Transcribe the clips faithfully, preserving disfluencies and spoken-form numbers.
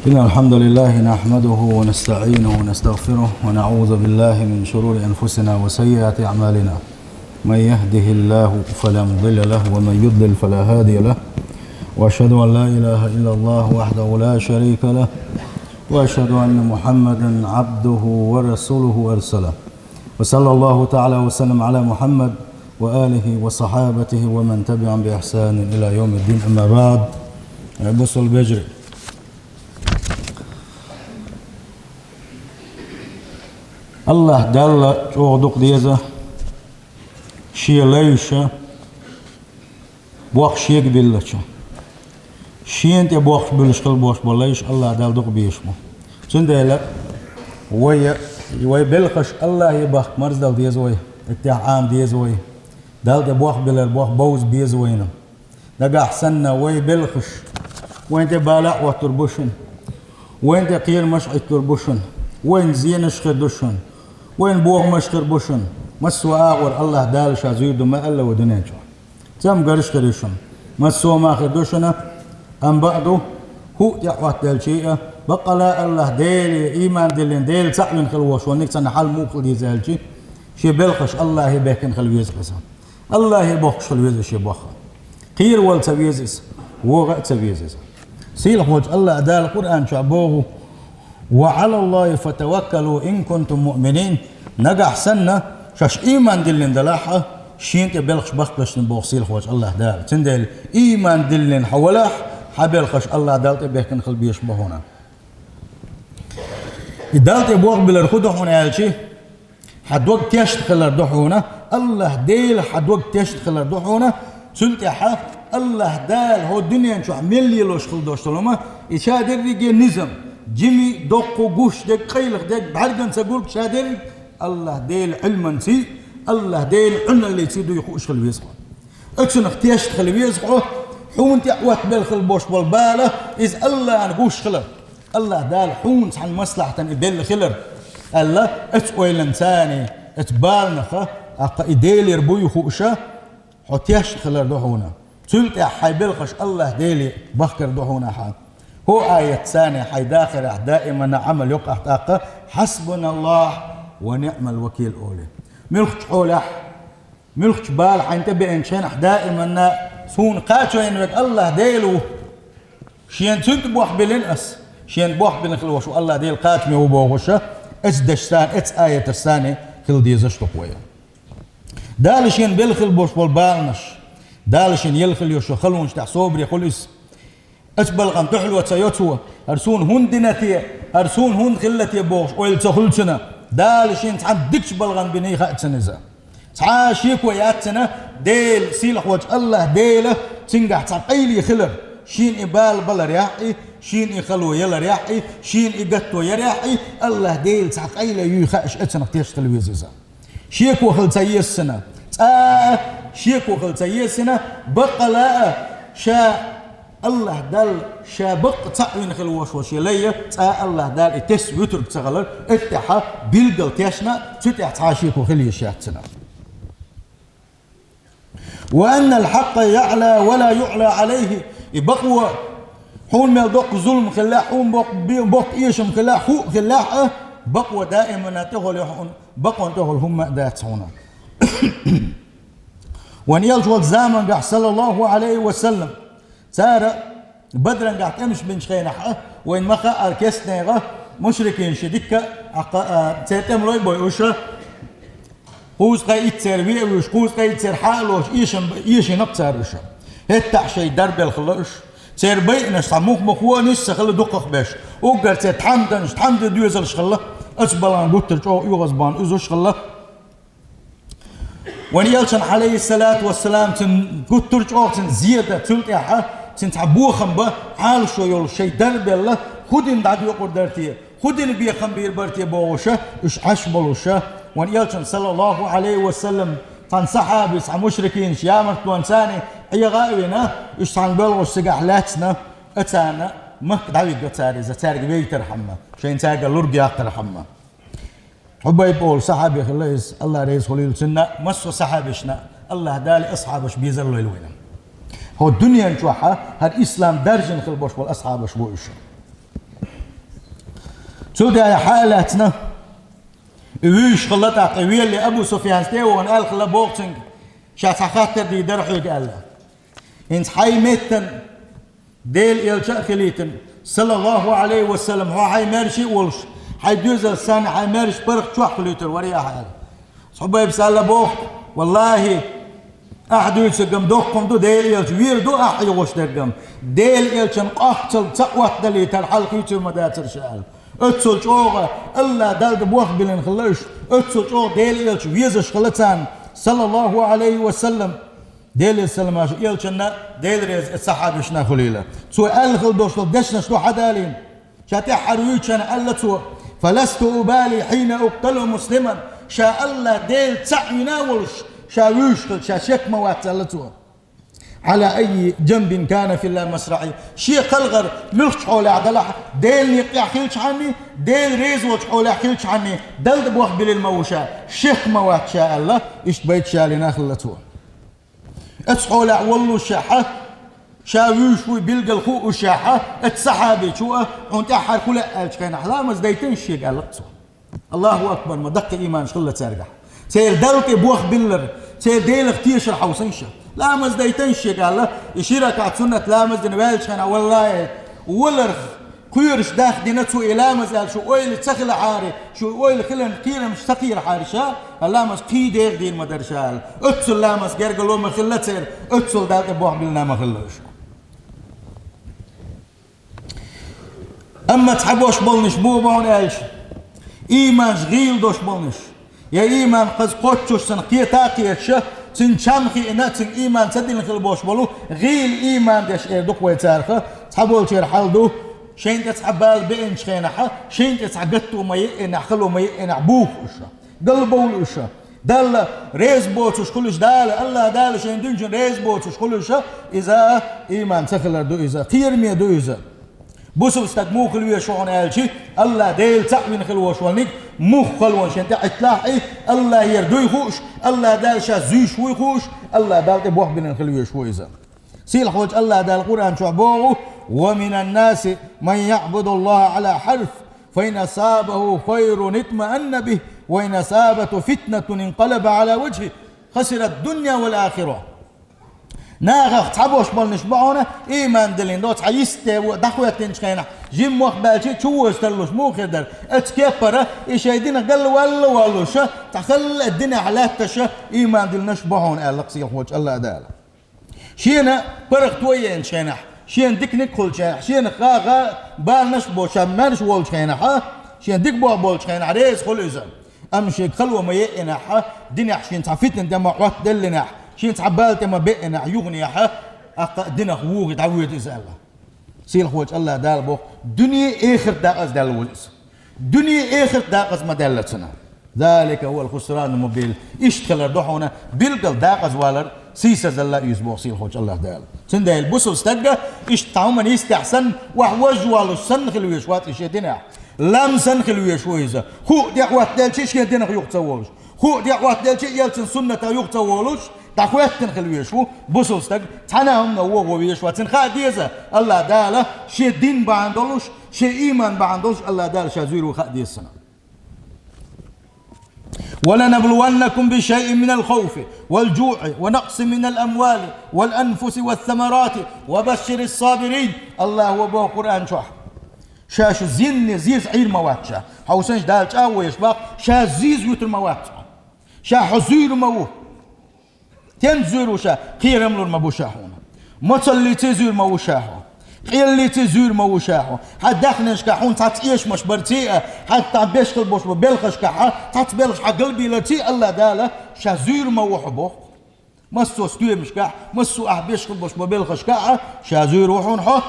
إن الحمد لله نحمده ونستعينه ونستغفره ونعوذ بالله من شرور أنفسنا وسيئات أعمالنا. من يهده الله فلا مضل له ومن يضلل فلا هادي له. وأشهد أن لا إله إلا الله وحده لا شريك له. وأشهد أن محمدا عبده ورسوله أرسله. وصلى الله تعالى وسلم على محمد وآله وصحابته ومن تبعهم بإحسان إلى يوم الدين. أما بعد. بصل بجري. АллахӀ Далла чӀогӀа дукха деза, Шен лайша боккха шега биллача, Шена тӀе боккха буьллуш хила бохуш болу лайш АллахӀ Далла дукха безаш бу. Цундела вай, вай белхаш АллахӀе бахка марздала деза вай, иттех Ӏама деза вай. Далла тӀе боккха билар боккха бовза беза вайна. Нагахь санна вай белхаш вайна тӀе бала а оттур бу шуна, вайна тӀе кхерамаш а Ӏиттур бу шуна, вайна зенаш хир ду шуна, вайна бохамаш хир бу шуна. Массо а агӀор АллахӀ Дала Ша зуьйр ду ма аьлла вай дуьнен чохь. Цамгарш хир ю шуна. Массо а ма хир ду шуна, амма бакъ ду, хӀуъа тӀехь Ӏоттаделчий а, баккъала а АллахӀ Деле, ийман диллина, Дела цхьаъ вина хила волуш волу ниг санна хьал муха хила деза аьлчи, шен белхаш АллахӀе бехкина хила веза иза. АллахӀе бохкуш хила веза шен бохам. Кхеравала ца веза иза, вогӀа а ца веза иза. Сийлахь волчу АллахӀ Дала Къуръан чохь боху: «Ва Ӏала АллахӀи фатаваккалу ин кунтум муъминин». Нагахь санна, шаьш ийман диллина далахь а, Шена тӀе белхаш бахкалаш боху сийлахь волчу АллахӀ Дала. Цундела ийман диллина хьо валахь, хьан белхаш АллахӀ Далла тӀе бехкина хила безаш бу хьуна. И Далла тӀе бохам билар хӀун ду хьуна аьлчи, хьан дог тешна хилар ду хьуна, АллахӀ Дела хьан дог тешна хилар ду хьуна, цул тӀаьхьа АллахӀ Дала хьо дуьнен чохь мел лелош хила долуш долу хӀума, и ша дерриге низам, жима, доккха, гуш дерг, къайлаха дерг, бӀаьргана ца гург ша дерриг АллахӀ Делан Ӏилманций, АллахӀ Делан Ӏуналлиций дуй хууш хила веза хьо. Оцунах тешна хила веза хьо, хьуна тӀе Ӏоттабелла хила бош болу бала, иза АллахӀна гуш хилар. АллахӀ Дала хьуна цхьана маслахьатана и делла хилар, аьлла, оцу ойланца а, оцу баланаха, аккха и Делера буй хууша, хьо тешна хилар ду хьуна. Цул тӀаьхьа хьайн белхаш АллахӀ Деле бахкар ду хьуна хьан. ХӀо аятца а хьайн дахарехь даимана Ӏамал йоккхахь тӀаккха: «Хьасбуналлахь ва ниъмал вакил», – олий. Муьлххачу хьолехь, муьлххачу бала хьайна тӀе беанчу хенахь даиманна: «Суна кхачо йина верг АллахӀ Дела ву. Шена цуьнга бохбиллина ас. Шена бохбиллина хила волуш ву АллахӀ Дела, кхачаме ву», – бохуша, эцу дешца а, эцу аяташца а хила дезаш ду-кх вай. Дала Шена белла хила бош болу баланаш, Дала Шена елла хила йолуш йолу халонаш тӀехь собаре хуьлу иза. Оцу балхана дуьхьало ца йо цо: «ХӀара суна хӀунда дина те, хӀара суна хӀунда хилла те?» – бохуш ойла ца хуьлу цуьнан. Дала шена цхьана дикачу балхана биний хаьа цуьнан иза. Цхьа а шеко яц цуьнан, Дела, сийлахь волчу АллахӀ Дела цуьнгахь цхьа къайле хилар, шена и бала баларехь а, шена и хало яларехь а, шена и гатто ярехь а, АллахӀ Дела цхьа къайле юй хаьаш, оцунах тешна хила веза иза. Шеко хила ца еза цуьнан. Цкъа а шеко хила ца еза цуьнан, баккъала а ша АллахӀ Далла ша бакъ цхьаъ вина хила вош волу шен лайя, цкъа а АллахӀ Дала и тесна вуьтург ца хилар, оцу тӀехь билггал тешна, цу тӀехь цхьа а шеко хила езаш яц цуьнан. «Ва аннал хьакъа яъла ва ла юъла Ӏалайхи». И бакъо, хьуна мел доккха зулам хиллехь, хьуна боккха, бе-, боккха эшам хиллехь, хӀуъа хиллехь а, бакъо даимана тӀехула ю хьуна, бакъонан тӀехула хӀумма а дац хьуна. Вайн элча волчу замангахь, саллаллаху Ӏалайхи ва саллам, цара Бадрангахь тӀемаш бинчу хенахь а, вайн ма-хаъара кестнегӀа, мушрикийн ши дикка а, а, церан тӀемалой а бой уьш, кхузткъе итт церан ве а вуьйш, кхузткъе итт церан хьа а лоцуш, эшам, эшийна-кх цара уьш. ХӀетахь шайн дарбелла хилла уьш. Церан байинаш цхьа мух-муха а нисса хилла дукхах беш. Уггар церан тхьамданаш, тхьамдан доьзалш хилла, оцу балхана гуттар а чӀогӀа оьгӀазбахана уьзуш хилла. Вайн элчанна, Ӏалайхиссалату вассалам, цуьнан гуттар а чӀогӀа цуьнан зен дан, цул тӀаьхьа цуьнан цхьа бохам бан, Ӏалашо йолуш шайн дарбелла, хӀун дина дӀадоькъур дара те, хӀун дина бехам бийр бара те бохуша, уьш Ӏаш болуша. Вайн элчанна, саллаллаху Ӏалайхи ва саллам, цхьана сахьабис цхьа мушрикийнаш ямартлонца ӀегӀа а вина, уьш цхьана боьлхуш цигахь лаьцна, а царна Макка дӀавигга цара иза, цаьрга вейтархьама, шайна цаьрга лург яккхархьама. Хьубайб олу сахьаби хилла иза, АллахӀ реза хуьлийла цунна, массо а сахьабашна, АллахӀ Дала асхьабаш безар лойла вайна. ХӀо дуьнен чохьа хӀара ислам даржина хила бош болу асхьабаш бу уьш. Цу тӀехьа хьа а лаьцна, и вуьйш хилла тӀаккха, и велле Абу Суфьяна тӀе а вахана, аьлла хилла боху цуьнга: «Ша цхьа хаттар дийр дара хьоьга», – аьлла. «ХӀинца хьайн меттана Делан элча а хилийтина, саллаллаху Ӏалайхи ва саллам, хьо хьайн маьрша а волуш, хьайн доьзалш санна хьайн маьрша паргӀат чохь хилийтира вара ахьа», – аьлла. Хьубайбас аьлла боху: «Валлахи, ахь дуьйцург-м доккха ду, Делан элча вийр ду ахь хьехош дерг-м. Делан элчан къоастал ца оттадалийтар хьалха хьийцур ма дацара ша», – аьлла. Оццул чӀогӀа АллахӀ Далла тӀе бохбиллина хилла уьш, оццул чӀогӀа Делан элча везаш хилла царна, саллаллаху Ӏалайхи ва саллам. Делера салам-маршалла элчанна, Дела реза оцу сахьабашна хуьлийла. Цо аьлла хилла долуш долу дешнаш ду хьадалийна. Ша тӀаьххьара вуьйчу хенахь аьлла цо: «Фаласту убали хьина укталу муслиман». Ша АллахӀ Дела цхьаъ вина а волуш, ша вуьйш хилча, ша шек ма вац аьлла цо. «Ӏала айи джанбин кана филлахӀи масраӀи». Шен кхалгӀар муьлххачу хьолехь далахь, Делан некъа тӀехь хилчхьанний, Дела реза волчу хьолехь хилчхьанний, Далла тӀе бохбиллина ма ву ша, шек ма вац ша аьлла, иштта байташ ялийна хилла цо. Оцу хьолехь воллушехь, ша вуьйш вуй билггал хуушехь, оцу сахьабичо а, хьуна тӀаьххьара хӀун лаьа аьллачу хенахь, ламаз дайтина шега аьлла цо. Аллаху акбар, ма даккхий ийманаш хилла цаьргахь. Церан Далла тӀе бохбиллар, церан Делах тешар хьовсийша. Ламаз дайтина шега аьлла, и ши ракаӀат суннат ламаз дина ваьллачу хенахь, валлахӀи, валарх кхоьруш дахдина цо и ламаз аьлла, шу ойла ца хилахьара, шу ойла хиларна кхерамаш ца кхерахьара ша, ламаз кхин дегӀ дийр ма дара ша аьлла. Оццул ламаз гергало ма хилла церан, оццул Далла тӀе бохбиллина ма хилла уьш. Амма цхьаболуш болниш муха бохьуна аьлча, ийманаш гӀийла долуш болниш, я ийман кхаза кхоччуш санна кхета а кхеташ, цуьнан чам хиъна, цуьнан ийман ца дина хила болуш болу гӀийла ийман деш эр ду-кх вай царах, цхьаболчеран хьал ду, шайна тӀе цхьа бала беанчу хенахь, шайна тӀе цхьа гатто ма еъинехь, хало ма еъинехь, буху уьш, галбовлу уьш. Далла реза боцуш хуьлуш Дала, АллахӀ Дала шайна дуьнчун реза боцуш хуьлуш, иза ийман ца хилар ду иза, кхераме ду иза. Бусалба стаг муха хила везаш ву хьуна аьлча, АллахӀ Дела цхьаъ вина хила волуш волниг, муха хала вон шен тӀе Ӏитталахь и, АллахӀера дуй хууш, АллахӀ Дала ша зуьйш вуй хууш, АллахӀ Далла тӀе бохбиллина хила везаш ву иза. Сийлахьволчу АллахӀ Дала Къуръан чохь боху: «Ва минан наси ман яъбудуллахӀа Ӏала хьарф, фа ин асабахӀу хайрун итмаанна бихӀ, ва ин асабатхӀу фитнатун инкъалаба Ӏала важхӀихӀ, хасирад дунья вал ахира». Нахах цхьаболуш болниш бу хьуна, ийман диллина долу цхьа йисте во дӀахӀоьттинчу хенахь, жимма мох баьлча чу воза тарлуш муха хир дара? Оцу кеппара и шайн динах галвалла а воллуш, цхьа халла а динехь лаьтташ ийман диллинарш бу хьуна аьлла-кх сийлахьволчу АллахӀ Дала. Шена паргӀато а еанчу хенахь, шена диканиг а хуьлучу хенахь, шена гӀа-гӀа баланаш а бо ша маьрша волчу хенахь, шена дика бохь болчу хенахь реза хуьлу иза. Амма шега хало ма еъинехь, динехь шена цхьа фитна тӀе ма Ӏоттаделлинехь, шена цхьа бала тӀе ма беъинехь, юханехь, аккха а динах вухий дӀавоьду иза аьлла. Сийлахьволчу АллахӀ Дала боху, дуьне а, эхарт а дакъаза даьлла ву иза. Дуьне а, эхарт а дакъаза ма даьлла цунах. Залика хӀувал хусранул мубин. Иштта хилар ду хьуна билггал дакъаза валар, сийсазалла а иза боху сийлахьволчу АллахӀ Дала. Цундела бусалба стагга иштта цхьа хӀуманна йистехь санна, ваьхьа вожа волуш санна хила везаш вац и шен динехь. Лам санна хила везаш ву иза. Ху а тӀе Ӏоттаделча а шен динах юха ца волуш. Ху а тӀе Ӏоттаделча а элчан суннатах юха ца волуш, дӀахӀоьттина хила везаш ву бусалба стаг, цхьана а хӀуманна вогӀо везаш вац. Цунна хаа деза, АллахӀ Дала шен дин бахьана долуш, шен ийман бахьана долуш, АллахӀ Дала ша зуьйр ву хаа деза цунна. «Ва ланаблуваннакум би шайин минал хавфи, вал жуӀи, ва накъсин минал амвали, вал анфуси, вас самарати, ва башширис сабирин». АллахӀа боху Къуръан чохь. Ша шу зенне зеза Ӏийр ма вац ша. Хьовсанаш Дала чӀагӀо еш баккха, ша зеза вуьтур ма вац хьо. Ша хьо зуьйр ма ву. Стенца зуьйр ву ша? Кхерам лур ма бу ша хьуна. Мацаллиций зуьйр ма ву ша хьо. Къеллиций зуьйр ма ву ша хьо. Хьан даьхнашкахь хьуна цхьацца эшамаш барций а, хьан тӀехь беш хила болуш бу белхашкахь, цхьацца белхаш хьан галбийларций а, АллахӀ Дала ша зуьйр ма ву хьо боху. Массо а стоьмашкахь, массо а ахь беш хила болуш бу белхашкахь а, ша зуьйр ву хьуна хьо.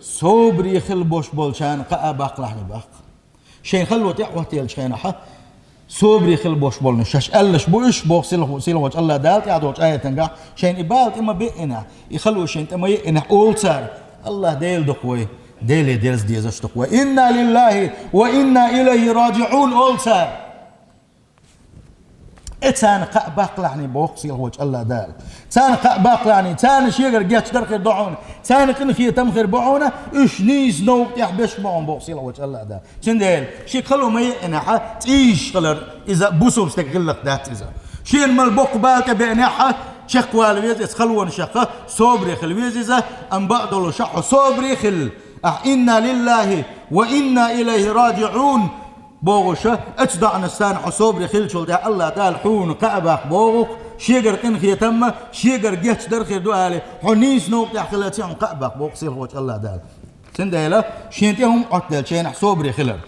Собаре хила болуш болчарна кхаъ а баккхалахь баккха. Шайн хало тӀе а Ӏоттаеллачу хенахь, собаре хила болуш болнаш шаьш аьллаш бу уьш, боху сийлахь-, сийлахьволчу АллахӀ Дала тӀаьхьадолчу аятангахь, шайна и бала тӀе ма беъинехь, и хало шайна тӀе ма еъинехь, олу цара. АллахӀ Дела ду-кх вай, Деле дерза дезаш ду-кх вай. «Инна лиллахи ва инна илайхи раджиӀун», олу цара. Э, царна кхаъ баккхалахьний, боху сийлахьчу Аллах Дала. Царна кхаъ баккхалахьний, царна шегара гечдар хир ду хьуна, царна къинхетам хир бу хьуна, уьш нийса новкъа тӀехь беш бу хьуна, боху сийлахьчу Аллах Дала. Цундела ши хало ма еънехь, цӀийш хилар, иза бусалба стаг хилларг дац иза. Шена мел боккха бала тӀе беънехь, чекхвала веза иза халонашах, собаре хила веза иза, амма бакъдолуш хьо собаре хила. Ахь «Инна лиллахи ва инна илайхи раджиун» бохуш, оцу доӀанашца хьо собаре хиллачул тӀаьхьа Аллах Дала хьуна кхаъ баккха боху, шегара къинхетам а, шегара гечдар а хир ду али, хьо нийса новкъа тӀехь хиларца хьуна кхаъ баккха боху сийлахьчу Аллах Дала. Цундела шена тӀе хӀума Ӏоттаделча хенахь собаре хилар.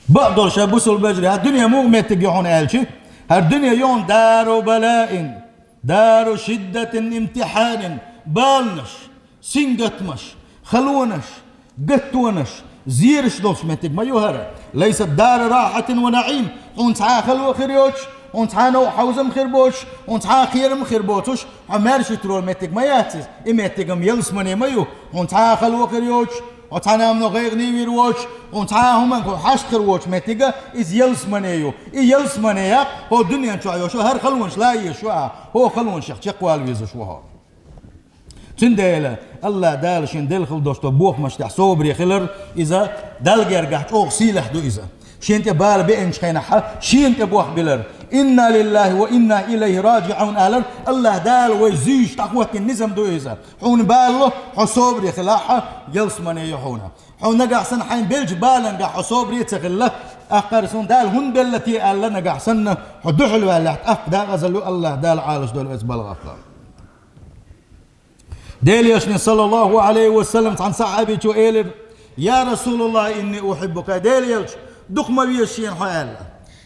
Бакъдолуш, бусалба вежарий, хӀара дуьне муха меттиг ю хьуна аьлча, хӀара дуьне ю хьуна дару балаин, дару шиддатин, имтихьанин, баланаш, сингаттамаш, халонаш, гаттонаш, зераш долчу меттиг ма ю хӀара. Лайсат дару рахьатин ва наӀим, хьуна цхьа а хало хир йоцуш, хьуна цхьа а новкъа хьовзам хир боцуш, хьуна цхьа а кхерам хир боцуш, хьо маьрша йитар йолу меттиг ма яц иза. И меттиг-м ялсамане ма ю, хьуна цхьа а хало хир йоцуш, хьо цхьана а хӀумано гӀайгӀане вийр воцуш, хьуна цхьа а хӀуманна хьо хьашт хир воцу меттиг, иза ялсамане ю. И ялсамане яккха, хьо дуьнен чохь йолуш хӀара халонаш лан езаш ву ахь, хӀокху халонашах чекхвала везаш ву хьо. Цундела Аллах Дала шена делла хила долуш долу бохамаш тӀехь собаре хилар, иза Далла гергахь чӀогӀа сийлахь ду иза. Шена тӀе бала беанчу хенахь, шена тӀе бохбилар. «Инна лиллахи ва инна илайхи раджиун» алар, Аллах Дала вай зуьйш дӀахӀоттийна низам ду иза. Хьуна бала ло, хьо собаре хилахь, ялсамане ю хьуна. Хьо нагахь санна хьайна беллачу балангахь хьо собаре ца хилла, аккхара суна Дала хӀунда белла те аьлла, нагахь санна хьо дуьхьал ваьллехь, тӀаккха декъазалла ю, Аллах Дала Ӏалашдойла оцу балхах. Делан Элчане, саллаллаху Ӏалайхи ва саллам, цхьана сахьабичо элира: «Я Расулаллах, инни ухьиббука». Делан Элча, дукха ма веза шена хьо аьлла.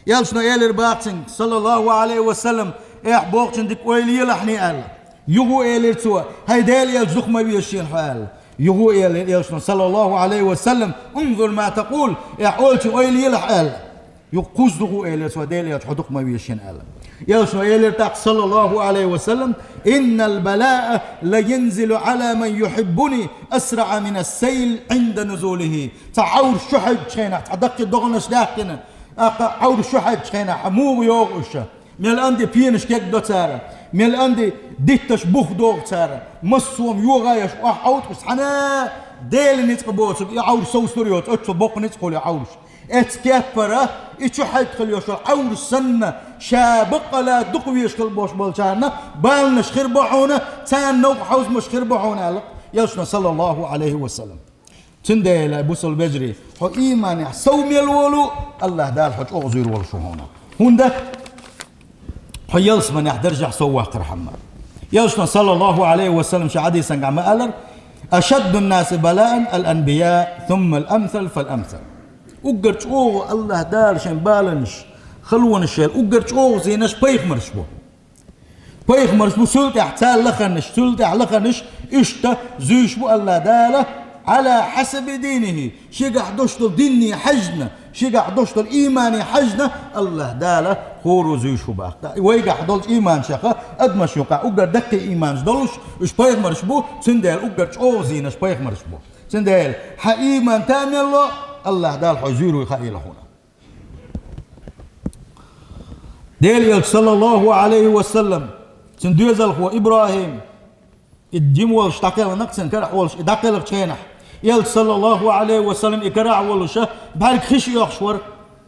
Элчано элира боху цуьнга, саллаллаху Ӏалайхи ва саллам: «Эхь, бохучун дика ойла елахьний», аьлла. Юха элира цо: «ХӀай Делан Элча, дукха ма веза шена хьо», аьлла. Юха элира Элчано, саллаллаху Ӏалайхи ва саллам: «Унзур ма такъул», эхь, олучун ойла елахь аьлла. Юха кхузза дукха элира цо: «Делан Элча, хьо дукха ма веза шена», аьлла. Элчано элира тӀаккха, саллаллаху Ӏалайхи ва саллам: «Иннал балаа ла янзилу Ӏала ман юхьиббуни асраӀа минас сайли Ӏинда нузулихи». Цхьа Ӏовраш чу хьайгучу хенахь, цхьа даккхий догӀанаш даьккхина, тӀаккха Ӏовраш чу хьайгучу хенахь муха йогӀу уьш? Мел анди пенаш кегдо цара, мел анди дитташ бух догӀу цара, массо а йогӀуш охьа хьовтӀуш, цхьана а Делан ницкъ боцург и Ӏовраш совсур йоцу, оццул боккха ницкъ хуьлу и Ӏовраш. Эцу кеппара и чу хьайгда хила йолуш йолу Ӏовраш санна, ша баккъала дукха везаш хила болуш болчарна баланаш хир бу хьуна, царна новкъа хьовзамаш хир бу хьуна, аьлла Элчано, саллаллаху Ӏалайхи ва саллам. Цундела, бусалба вежарий, хьо ийманехь сов мел волу, Аллах Дала хьо чӀогӀа зуьйр волуш ву хьуна. ХӀунда? Хьо ялсаманехь даржехь сов ваккхархьама. Элчано, саллаллаху Ӏалайхи ва саллам, шен хьадисангахь ма-аллара: «Ашаддун наси балаан ал-анбияъ, сумма ал-амсал фал-амсал». Уггар чӀогӀа Аллах Дала шен баланаш, халонаш шел уггар чӀогӀа зийнарш пайхамарш бу. Пайхамарш бу, цул тӀаьхьа царна лаханаш, цул тӀаьхьа лаханаш, иштта зуьйш бу Аллах Дала, Ӏала хьасаби динихи, шегахь долуш долу динна хьаьжна, шегахь долуш долу иймане хьаьжна, Аллах Дала хӀора зуьйш бу боху. Вайгахь долчу ийманашха, адамаш юкъахь уггар даккхий ийманаш долуш, уьш пайхамарш бу, цундела уггар чӀогӀа зийнарш пайхамарш бу. Цундела хьан ийман тамерло, Аллах Дала хьо зуьйр вуй хаийла хьуна. Делан Элча, саллаллаху Ӏалайхи ва саллам, цуьнан доьзалхо ИбрахӀим, и жима волуш дӀакхелхина-кх цуьнан карахь волуш, и дӀакхелхачу хенахь, Элча, саллаллаху Ӏалайхи ва саллам, и карахь волуш, бӀаьрг хиш оьхуш вара,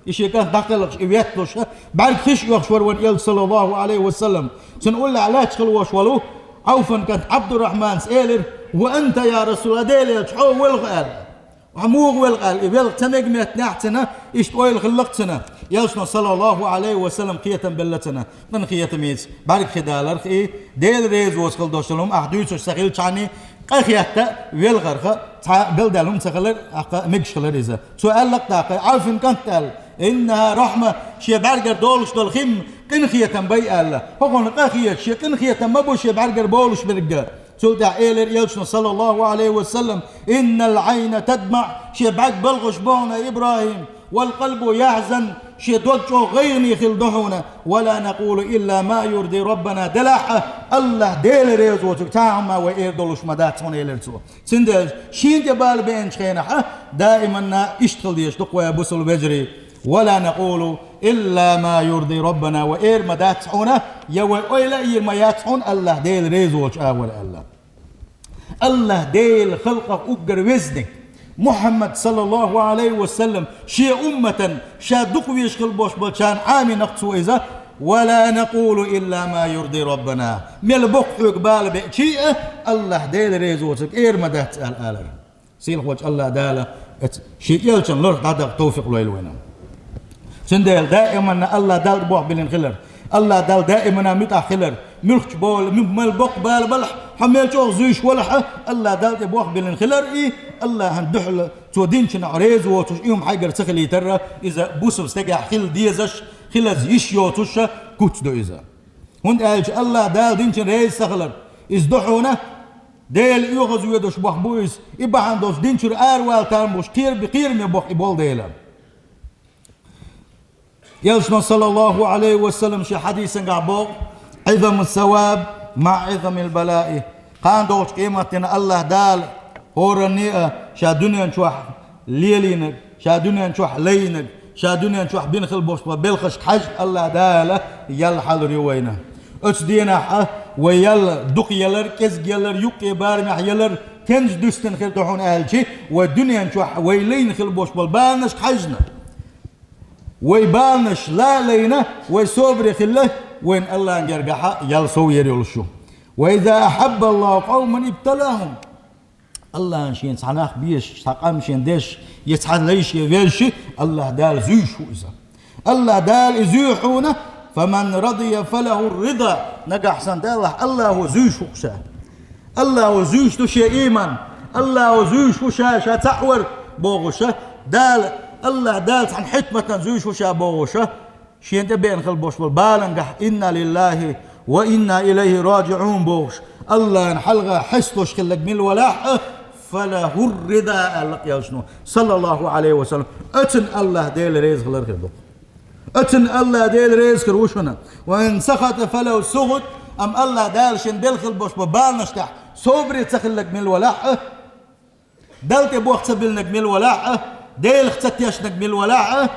и шен кӀант дӀакхелхаш, и ветталуш, бӀаьрг хиш оьхуш вара вайн Элча, саллаллаху Ӏалайхи ва саллам. Цуьнан уллехь лаьтташ хила волуш волу Ӏавфан кӀант Ӏабдуррахьманас элира: «Ва анта, я Расулаллах, Делан Элча, хьо велха», аьлла. Ахьа муха велха аьлла, и велха ца мега меттанехь цуьнан, иштта ойла хилла-кх цуьнан. Элчано, саллаллаху Ӏалайхи ва саллам, кхетам белла цуьнан, къинхетамца, бӀаьрг хи даларх и, Дела реза воцу хила долуш долу хӀума ахь дуьйцуш ца хилчхьана, къахетта велхарх, цхьа галдаьлла хӀума ца хилар, ахь мегаш хилар иза. Цо аьлла-кх тӀаккха, Ӏавфин кӀант аьлла: «Иннаха рахьма, шен бӀаьргара долуш долу хи-м къинхетам бай», аьлла. ХӀокхунна къахеташ, шен къинхетам ма бу шен бӀаьргара болуш берг. Цул тӀаьхьа элира Элчано, саллаллаху Ӏалайхи ва саллам: «Иннал Ӏайна тадмаӀ», шен бӀаьрг балхаш бу хьуна, ИбрахӀим, والقلب يحزن, шен дог чӀогӀа гӀайгӀане хилла да хьуна, ولا نقول إلا ما يرضي ربنا, делахь а, АллахӀ Дела реза воцург цхьа хӀума вай эр долуш ма дац хьуна, элира цо. Цундела шена тӀе бала беанчу хенахь а, даиманна иштта хила дезаш ду-кх вай, бусалба вежарий. ولا نقول إلا ما يرضي ربنا, вай эр ма дац хьуна, я вай ойла а йийр ма яц хьуна АллахӀ Дела реза волчу агӀор аьлла. АллахӀ Делан халкъах уггар везниг, Мухьаммад, саллаллаху Ӏалайхи ва саллам, шен умматан, ша дукха везаш хила болуш болчарна Ӏамийнарг цо иза, ولا نقول إلا ما يرضي ربنا. Мел боккха хьоьга бала беачий а, АллахӀ Дела реза воцург эр ма дац аьлла алара. Сийлахьволчу АллахӀ Дала оцу шен элчанна ларх дӀадаккха товфикъ лойла вайна. Цундела даиманна АллахӀ Далла тӀе болх биллина хилар. АллахӀ Далла даиманна муьтӀахь хилар. Муьлххачу бала, муьлхха мел боккха бала балахь, хьо мел чӀогӀа зуьйш валахь а, АллахӀ Далла тӀе болх биллина хилар и, АллахӀан дуьхьал цо динчунах реза воцуш, и хӀума хьайгара ца хилийтарра, иза бусалба стагехь хила дезаш, хилаза йиш йоцуш куц ду иза. ХӀунда аьлча АллахӀ Дала динчун реза ца хилар, иза ду хьуна, Дела оьгӀазвоьдуш боху бу иза, и бахьана долуш динчуьра аравала там бу уьш, кхера-, кхераме боху и болу дела. Элчано, саллаллаху Ӏалайхи ва саллам, шен хьадисангахь боху: عظم الثواب مع عظم البلاء. Кхана долчу къематдийнахь АллахӀ Дала хӀоранна а ша дуьнен чохь лелийнарг, ша дуьнен чохь лайнарг, ша дуьнен чохь бина хила болуш болу белхашка хьаьжна АллахӀ Дала ял хьалур ю вайна. Оцу дийнахь а вай ял дукха ялар, кӀезиг ялар, юккъе барамехь ялар, тенжа дуьстина хир ду хьуна аьлча, вай дуьнен чохь вай лайна хила болуш болу баланашка хьаьжна. Вай баланаш ла а лайна, вай собаре хилла, вайна АллахӀан гергахь а ял сов яр йолуш ю. وإذا أحب الله قوما ابتلاهم. АллахӀан шена цхьа нах безаш, цхьа къам шена деш, я цхьа лай шен везаш, АллахӀ Дала зуьйш ву иза. АллахӀ Дала и зуьйш ву хьуна, فمن رضي فله الرضا. Нагахь санна Даллахь АллахӀо зуьйш ву ша. АллахӀо зуьйш ду шен ийман, АллахӀо зуьйш ву ша, ша цхьаъ вар бохуша, Дала, АллахӀ Дала цхьана хьикматан зуьйш ву ша бохуша, шена тӀе беана хила болуш болу балангахь: إنا لله وإنا إليه راجعون бохуш, АллахӀан хьалха хьесталуш хилларг мила валахь а, فله الرضا аьлла элчано, саллаллаху Ӏалайхи ва саллам. Оцунна АллахӀ Дела реза хилар хир ду. Оцунна АллахӀ Дела реза хир ву шуна. وإن سخط فله السخط, амма АллахӀ Дала шена делла хила болуш болу баланаш тӀехь собаре ца хилларг мила валахь а, Далла тӀе болх ца биллинарг мила валахь а, Делах ца тешнарг мила валахь а,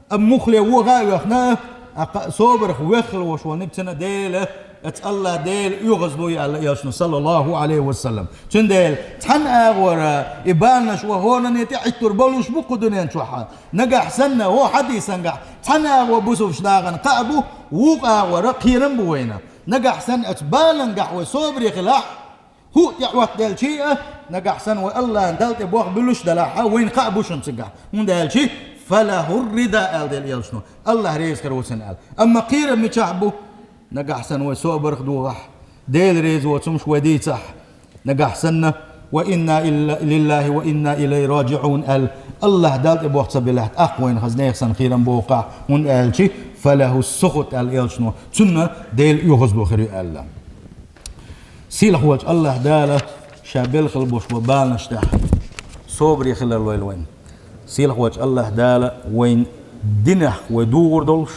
амма муххале вогӀа а воьхна, а кхаъ собарах воьххала волуш волниг цуьнан Дела, оцу АллахӀ Дела оьгӀазло ю аьлла элчано, саллаллаху Ӏалайхи ва саллам. Цундела цхьана агӀора и баланаш вай хӀоранна тӀе Ӏиттур болуш бу кху дуьнен чохь. Нагахь санна, хӀокху хьадисангахь, цхьана агӀор бусалба нахана кхаъ бу, вукху агӀора кхерам бу вайна. Нагахь санна оцу балангахь вай собаре хилахь, хӀуъа тӀе Ӏоттаделчий а, нагахь санна вай АллахӀан Далла тӀе болх буьллуш далахь а, вайна кхаъ бу шуна цигахь. ХӀунда аьлча, فله الرضا аьлла дела элчано, АллахӀ реза хир ву цунна аьлла. Амма кхерам мичахь бу? Нагахь санна вай собарах догӀахь, Дела реза воцурш вай дийцахь, нагахь санна, وإنا إلا لله وإنا إليه راجعون аьлла, АллахӀ Далла тӀе болх ца биллехь, тӀаккха вайна хаза нехан санна кхерам боху-кх, хӀунда аьлча, فله السخط аьлла элчано, цунна Дела оьгӀазло хир ю аьлла. Сийлахь волчу АллахӀ Дала ша белла хила болуш болу баланаш тӀехь собаре хилар лойла вайна. Сийлахь волчу АллахӀ Дала вайн динехь вай дугӀур долуш,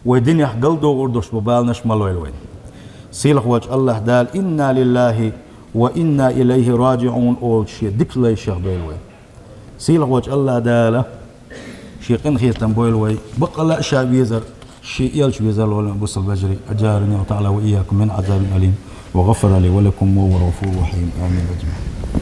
вай динехь галдогӀур долуш болу баланаш ма лойла вайна. Сийлахь волчу АллахӀ Дала إنا لله وإنا إليه راجعون олучу шен дика лайшех дойла вай. Сийлахь волчу АллахӀ Дала шен къинхетам бойла вай, баккъалла а ша везар, шен элча везар лойла вайн, бусалба вежарий. أجارني الله تعالى وإياكم من عذاب أليم وغفر لي ولكم وهو الغفور الرحيم. آمين أجمعين.